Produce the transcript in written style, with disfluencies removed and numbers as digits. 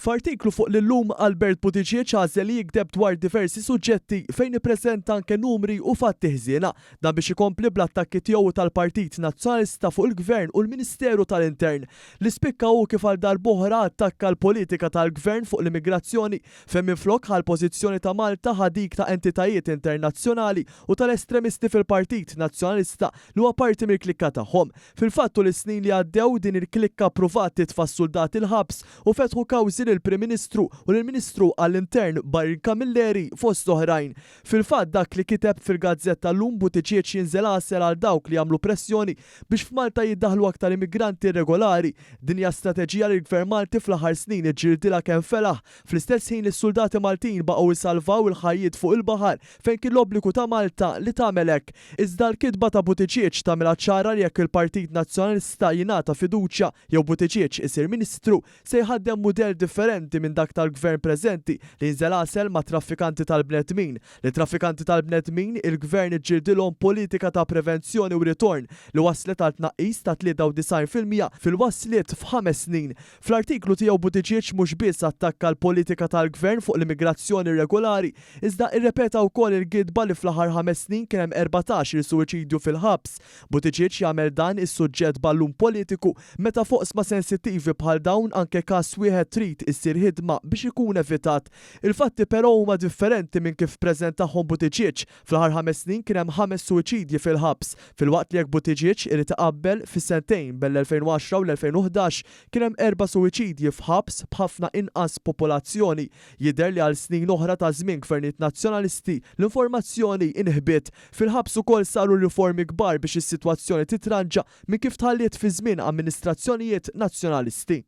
F'artiklu fuq l-Illum, Albert Buttigieg għażel li jigdeb dwar diversi suġġetti fejn ippreżenta anke numri u fatti ħżiena. Dan biex ikompli bl-attakki tiegħu u tal-Partit Nazzjonalista fuq il-Gvern u l-Ministeru tal-Intern. Li spikka hu kif għal darb'oħra attakka l-politika tal-Gvern fuq l-immigrazzjoni fejn minflok ħa l-pożizzjoni ta' Malta ħa dik ta' entitajiet internazzjonali u tal-estremisti fil-Partit Nazzjonalista li huwa parti mill-klikka tagħhom. Fil-fatt tul is-snin li għaddew din il-klikka ppruvat titfa' s-suldati l-ħabs u fetħu kawżi lill-Prim Ministru u lill-Ministru għall-Intern Byron Camilleri fost oħrajn. Fil-fatt dak li kiteb fil-gazzetta llum Buttigieg jinżel għasel għal dawk li jagħmlu pressjoni biex f'Malta jiddaħħlu aktar immigranti irregolari. Din hija strateġija li l-Gvern Malti fl-aħħar snin iġġildilha kemm felaħ fl-istess ħin li s-suldati Maltin baqgħu jsalvaw il-ħajjiet fuq il-baħar fejn kien l-obbligu ta' Malta li tagħmel hekk. Iżda l-kitba ta' Buttigieg tagħmilha ċara li jekk il-Partit Nazzjonalista jingħata fiduċja jew Buttigieg isir Ministru, se jħaddem mudell differenti minn dak tal-Gvern preżenti li jinżel għasel mat-traffikanti tal-bnedmin. Lit-traffikanti tal-bnedmin, il-Gvern iġġildilhom politika ta' prevenzjoni u ritorn li wasslet għal tnaqqis ta' 93% fil-wasliet f'ħames snin. Fl-artiklu tiegħu Buttigieg mhux biss attakka l-politika tal-Gvern fuq l-immigrazzjoni irregolari, iżda irrepeta wkoll il-gidba li fl-aħħar ħames snin kien hemm 14 il suwiċidju fil-ħabs. Buttigieg jagħmel dan is-suġġett ballun politiku meta f'oqsma sensittivi bħal dawn anke każ wieħed trid issir ħidma biex ikun evitat. Il-fatti però huma differenti minn kif ppreżentahom Buttigieg. Fl-aħħar ħames snin kien hemm ħames suwiċidji fil-ħabs, filwaqt li jekk Buttigieg irid iqabbel, fis-sentejn bejn l-2010 u l-2011 kien hemm erba' suwiċidji f'ħabs b'ħafna inqas popolazzjoni. Jidher li għal snin oħra ta' żmien gvernijiet Nazzjonalisti, l-informazzjoni inħbiet. Fil-ħabs ukoll saru riformi kbar biex is-sitwazzjoni titranġa minn kif tħalliet fi żmien amministrazzjonijiet Nazzjonalisti.